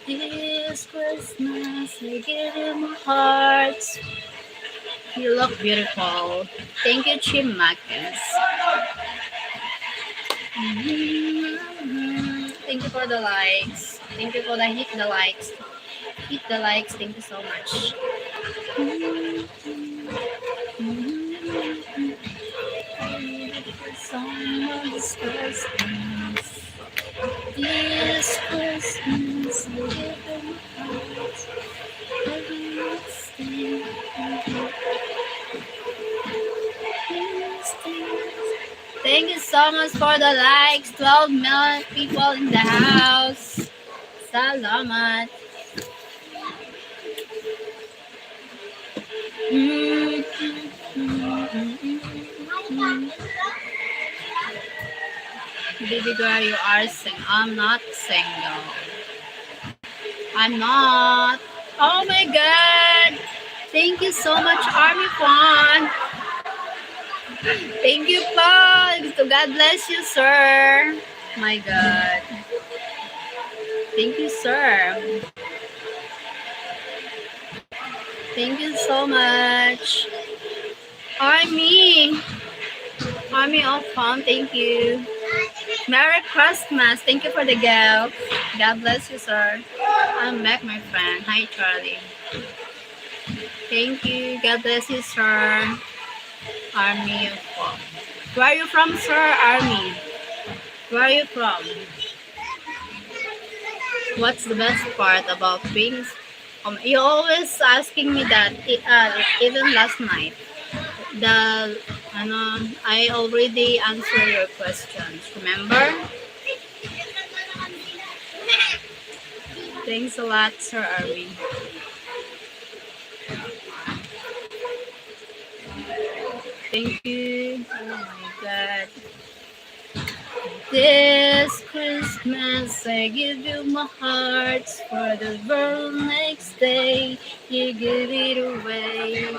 This Christmas, I give you my heart. You look beautiful. Thank you, Chimakis. Mm-hmm. Thank you for the likes. Thank you for the hit the likes. Hit the likes. Thank you so much. Someone's Christmas. This Christmas, you give them a heart. Every mistake you make. Thank you so much for the likes. Twelve million people in the house. Salamat. Baby girl, you are sing-, I'm not single. I'm not. Oh my God! Thank you so much, Army Juan. Thank you po. To God bless you, sir. My God. Thank you, sir. Thank you so much. Army. Army of Fun, thank you. Merry Christmas. Thank you for the gift. God bless you, sir. I'm back, my friend. Hi, Charlie. Thank you. God bless you, sir. Army of Fun. Where are you from, sir? Army. Where are you from? What's the best part about being, um, you always asking me that, i-, uh, even last night. The, ano, I already answered your questions, remember? Thanks a lot, Sir Army. Thank you. Oh my God. This Christmas, I give you my heart. For the very next day, you give it away.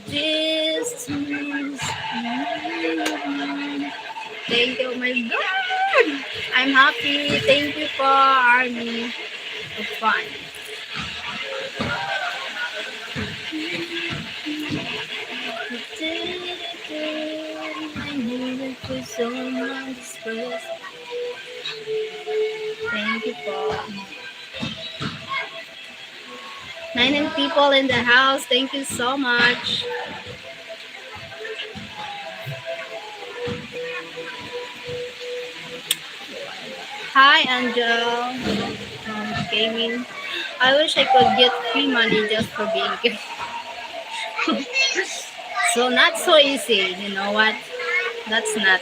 This is, mm. Thank you, my God. I'm happy. Thank you po, Army. Of Fun. for someone disgrace. Thank you po. Nine people in the house. Thank you so much. Hi, Angel. Um, gaming. I wish I could get free money just for being here. So not so easy, you know what? That's not.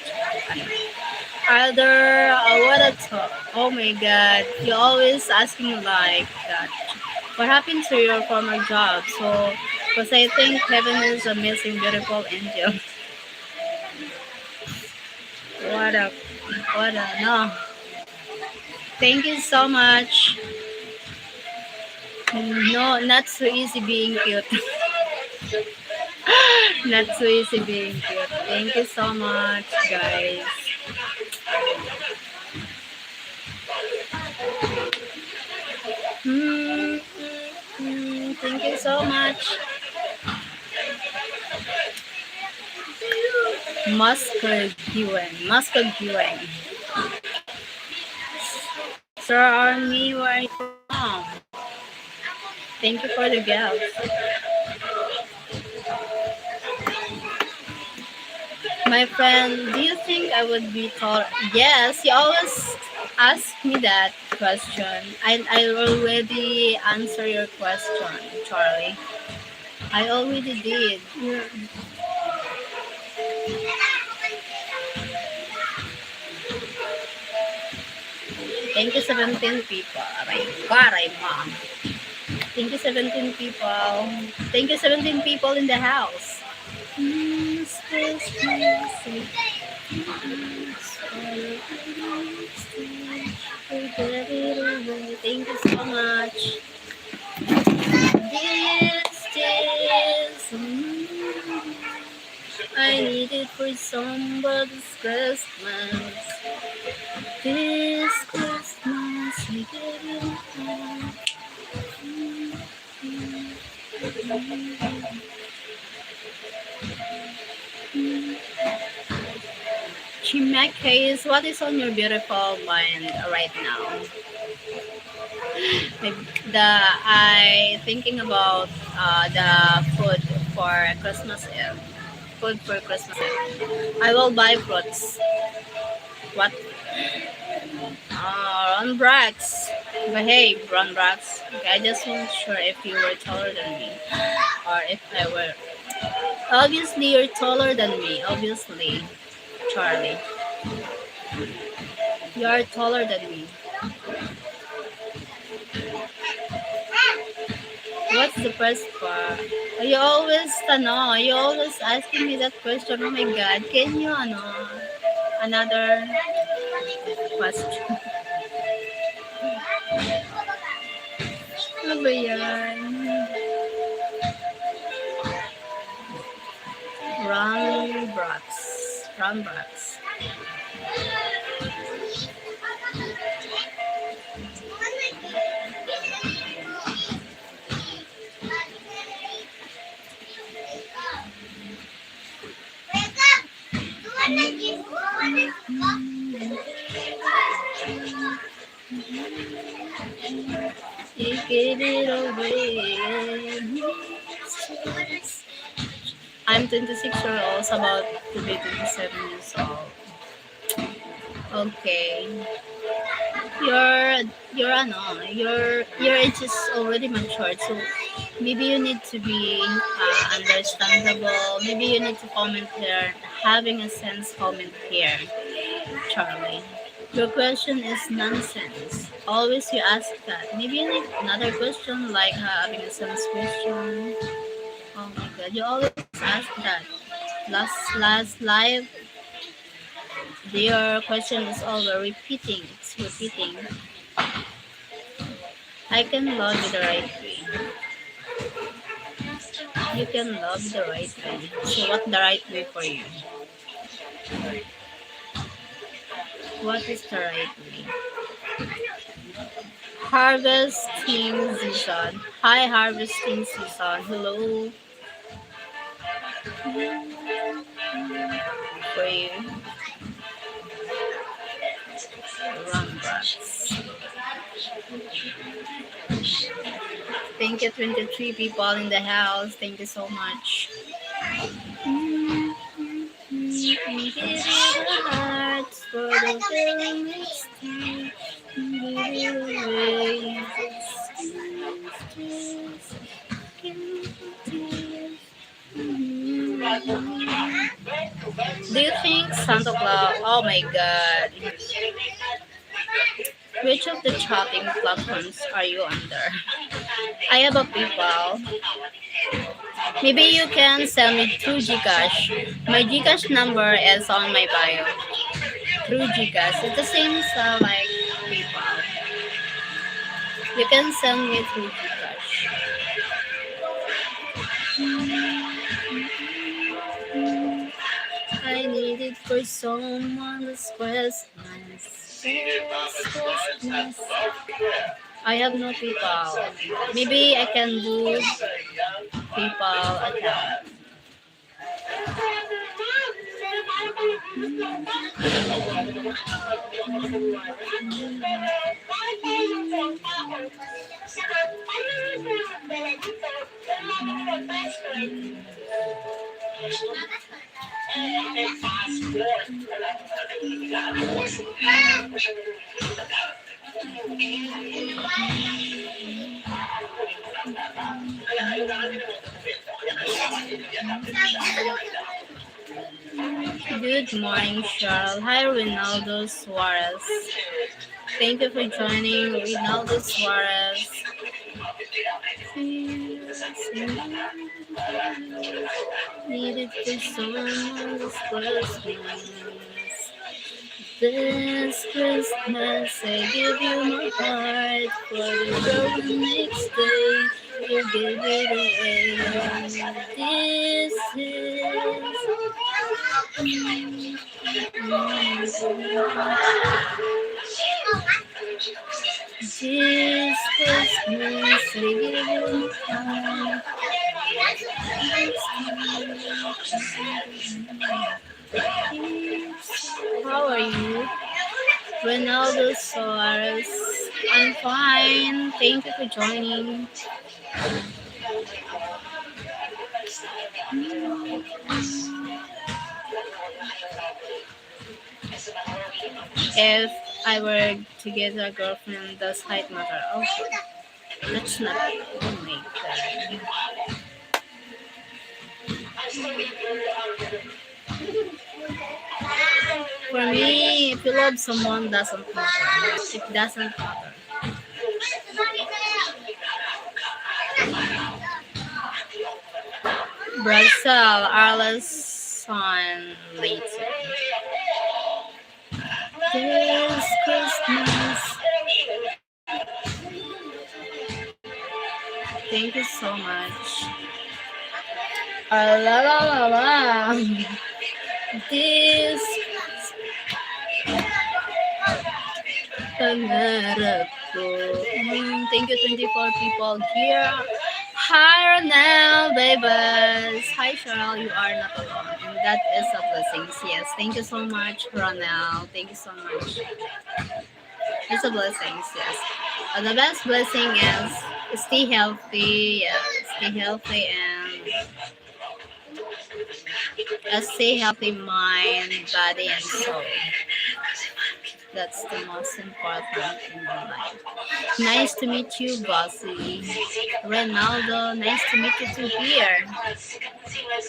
Elder, uh, what a talk. Oh my God, you always asking like that. What happened to your former job? So, because I think heaven is a missing beautiful angel. What a, what a, no. Thank you so much. No, not so easy being cute. Not so easy being cute. Thank you so much, guys. Mm, mm, mm, thank you so much. Maskagiwen. Maskagiwen. Sir Army, where are you from? Thank you for the gift. My friend, do you think I would be tall? Yes, you always ask me that question. I, I already answer your question, Charlie. I already did. Thank you, seventeen people. Aray ko, aray mo. Thank you, seventeen people. Thank you, seventeen people in the house. It's Christmas. Thank you so much. This, this, mm, I need it for somebody's Christmas. This Christmas, we get it on. Chimek Hayes, what is on your beautiful mind right now? Like, the, I thinking about, uh, the food for Christmas Eve. Food for Christmas Eve. I will buy fruits. What? Uh, brown bracts. But hey, brown bracts. Okay, I just wasn't sure if you were taller than me or if I were. Obviously, you're taller than me. Obviously, Charlie. You are taller than me. What's the first part? You always, ano, you always asking me that question. Oh my God, can you, ano, another question? Ano ba yan? Brown brats. Brown brats. Take it away. I'm twenty-six years old, about to be twenty-seven years old. Okay. Your, your, ano, your, your age is already matured, so maybe you need to be, uh, understandable. Maybe you need to comment here, having a sense comment here, Charlie. Your question is nonsense. Always you ask that. Maybe you need another question, like, uh, having a sense question. Oh my God, you always ask that. Last, last live, your question is over repeating. It's repeating. I can love you the right way. You can love the right way. So what the right way for you? What is the right way? Harvesting season. Hi, harvesting season. Hello. For you. Run, run. Thank you, twenty-three people in the house. Thank you so much. Give you the hearts for the very next time. Give you away. Do you think Santo Claus? Oh my God. Which of the chatting platforms are you under? I have a PayPal. Maybe you can send me through GCash. My GCash number is on my bio. Through GCash. It's the same as, uh, like, PayPal. You can send me through GCash. I need it for someone this Christmas. This Christmas. I have no PayPal. Maybe I can do PayPal account. Good morning, Cheryl. Hi, Ronaldo Suarez. Thank you for joining, Ronaldo Suarez. Needed for someone this Christmas. This Christmas, I give you my heart. For the very next day, you give it away. This is This Christmas, I give you my heart. How are you? Ronaldo Suarez. I'm fine. Thank you for joining. If I were to get a girlfriend, does height matter? Oh, that's not. Oh my God. For me, if you love someone, doesn't matter. It doesn't matter. Brazil, Arlison, Leighton. This Christmas. Thank you so much. Ah, la, la, la, la. This pangarap ko. Mm, thank you, twenty-four people here. Hi, Ronel, Bebas. Hi, Cheryl. You are not alone. And that is a blessing. Yes. Thank you so much, Ronel. Thank you so much. It's a blessing, yes. Uh, the best blessing is stay healthy, yeah, stay healthy and, uh, stay healthy, mind, body, and soul. That's the most important in my life. Nice to meet you, Bossy. Ronaldo, nice to meet you too here.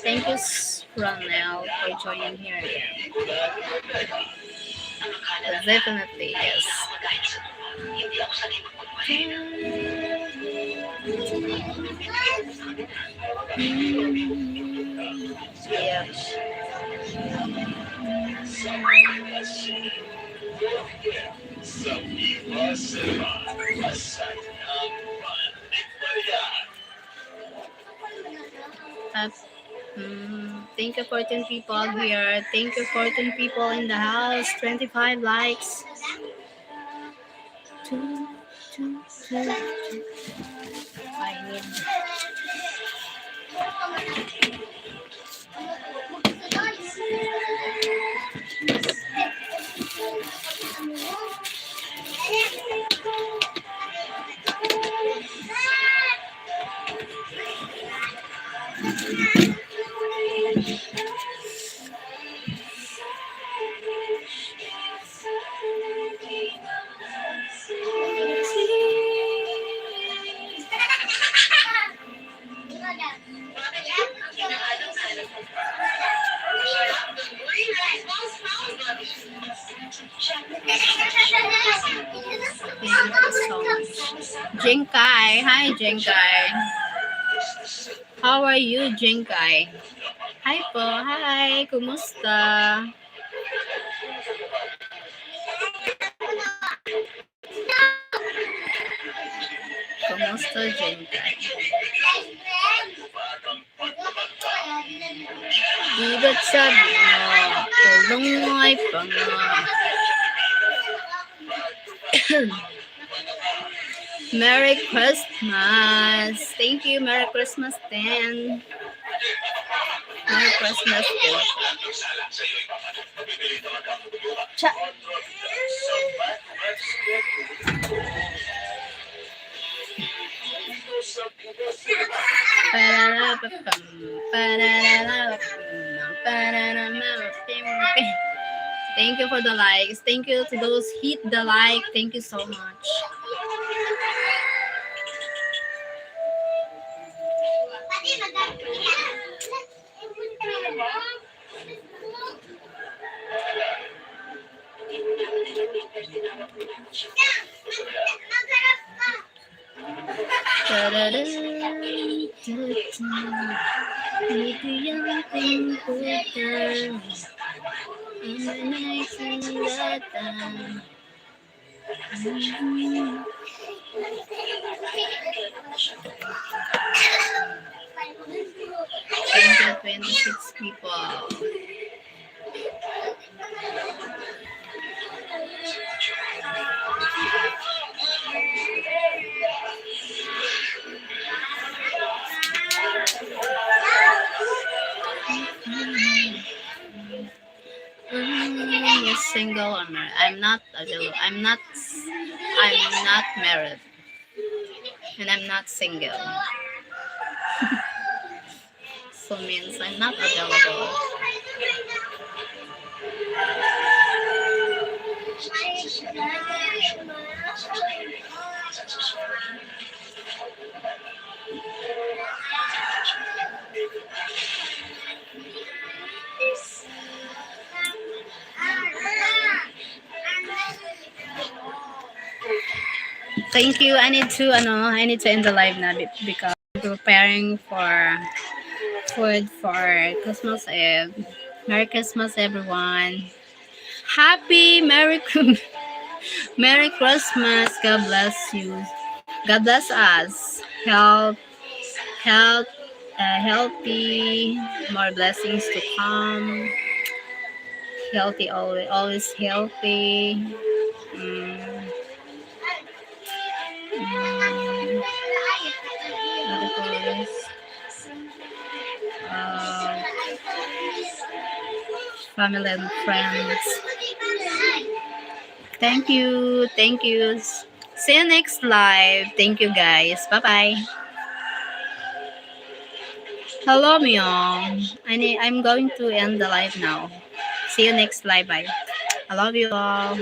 Thank you, s- Ronel, for joining here again. Definitely, yes. Yeah. At, mm, thank you, fourteen people here. Thank you, fourteen people in the house. Twenty-five likes. Two, two, two, two. I need. Jengkai. Hi, Jengkai. How are you, Jengkai? Hi po. Hi. Kumusta? Kumusta, Jengkai? Di ba't sabi mo, ulong mo ay panga? Merry Christmas! Thank you, Merry Christmas din. Merry Christmas din. Cha- Thank you for the likes. Thank you to those hit the like. Thank you so much. Twenty, twenty-six people. Mm, yes, single or married. I'm not available. I'm not. I'm not married, and I'm not single. So means I'm not available. Thank you. I need to, ano, I need to end the live na be- because I'm preparing for food for Christmas Eve. Merry Christmas, everyone. Happy Merry Chri- Merry Christmas. God bless you. God bless us. Health, health, uh, healthy, more blessings to come. Healthy, always, always healthy. Mm. Mm. What do you call this? Uh, family and friends. Thank you. Thank you. See you next live. Thank you, guys. Bye-bye. Hello, Myung. I need, I'm going to end the live now. See you next live. Bye. I love you all.